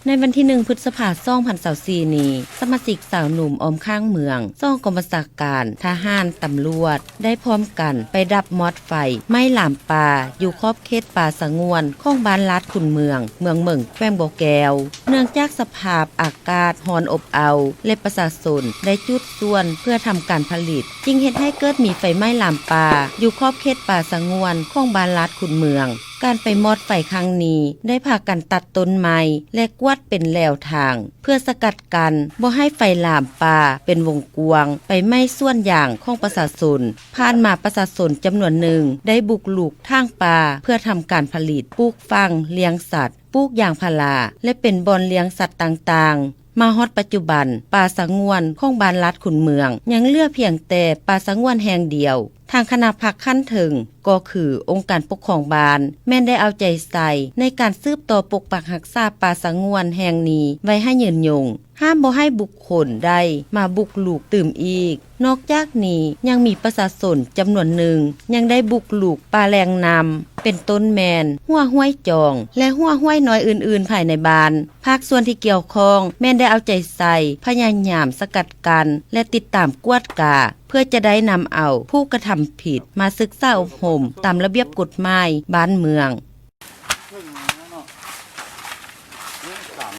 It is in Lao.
ໃນວັນທີໜຶ່ງ ພຶດສະພາ ສອງພັນຊາວສີ່ນີ້, ສະມາຊິກຊາວໜຸ່ມອ້ອມຂ້າງເມືອງ ສອງກອງບັນຊາການທະຫານ, ຕຳຫຼວດ ໄດ້ພ້ອມກັນໄປດັບມອດໄຟໄໝ້ລາມປ່າ ຢູ່ຂອບເຂດປ່າສະຫງວນຂອງບ້ານລາດຂຸນເມືອງ, ເມືອງເໝິງ ແຂວງບໍ່ແກ້ວ. ເນື່ອງຈາກສະພາບອາກາດຮ້ອນອົບເອົາ ແລະ ປະຊາຊົນໄດ້ຈູດສວນເພື່ອທຳການຜະລິດ, ຈຶ່ງເຮັດໃຫ້ເກີດມີໄຟໄໝ້ລາມປ່າ ຢູ່ຂອບເຂດປ່າສະຫງວນຂອງບ້ານລາດຂຸນເມືອງ. ການໄປມອດໄຟຄັ້ງນີ້ ໄດ້ພາກັນຕັດຕົ້ນໄມ້ ແລະ ກວາດເປັນແລວທາງ ເພື່ອສະກັດກັ້ນບໍ່ໃຫ້ໄຟລາມປ່າເປັນວົງກວ້າງ ໄປໄໝ້ສວນຍາງຂອງປະຊາຊົນ. ຜ່ານມາປະຊາຊົນຈຳນວນໜຶ່ງໄດ້ບຸກລຸກຖາງປ່າເພື່ອທຳການຜະລິດ, ປູກຝັງ, ລ້ຽງສັດ, ປູກຢາງພາລາ ແລະ ເປັນບ່ອນລ້ຽງສັດຕ່າງໆ. ມາຮອດປັດຈຸບັນ, ປ່າສະຫງວນຂອງບ້ານລາດຂຸນເມືອງ ຍັງເຫຼືອພຽງແຕ່ປ່າສະຫງວນແຫ່ງດຽວ. ທາງຄະນະພັກຂັ້ນເທິງ ກໍຄືອົງການປົກຄອງບ້ານ ແມ່ນໄດ້ເອົາໃຈໃສ່ໃນການສືບຕໍ່ປົກປັກຮັກສາປ່າສະຫງວນແຫ່ງນີ້ໄວ້ໃຫ້ຍືນຍົງ, ຫ້າມບໍ່ໃຫ້ບຸກຄົນໃດມາບຸກລຸກຕື່ມອີກ. ນອກຈາກນີ້ຍັງມີປະຊາຊົນຈຳນວນໜຶ່ງ ຍັງໄດ້ບຸກລຸກປ່າແຫຼ່ງນ້ຳ ເປັນຕົ້ນແມ່ນຫົວຫ້ວຍຈອງ ແລະ ຫົວຫ້ວຍນ້ອຍອື່ນໆພາຍໃນບ້ານ. ພາກສ່ວນທີ່ກ່ຽວຂ້ອງແມ່ນໄດ້ເອົາໃຈໃສ່ພະຍາຍາມສະກັດກັ້ນ ແລະ ຕິດຕາມກວດກາ ເພື່ອຈະໄດ້ນຳເອົາຜູ້ກະທຳຜິດມາສຶກສາອົບຮົມຕາມລະບຽບກົດໝາຍບ້ານເມືອງ.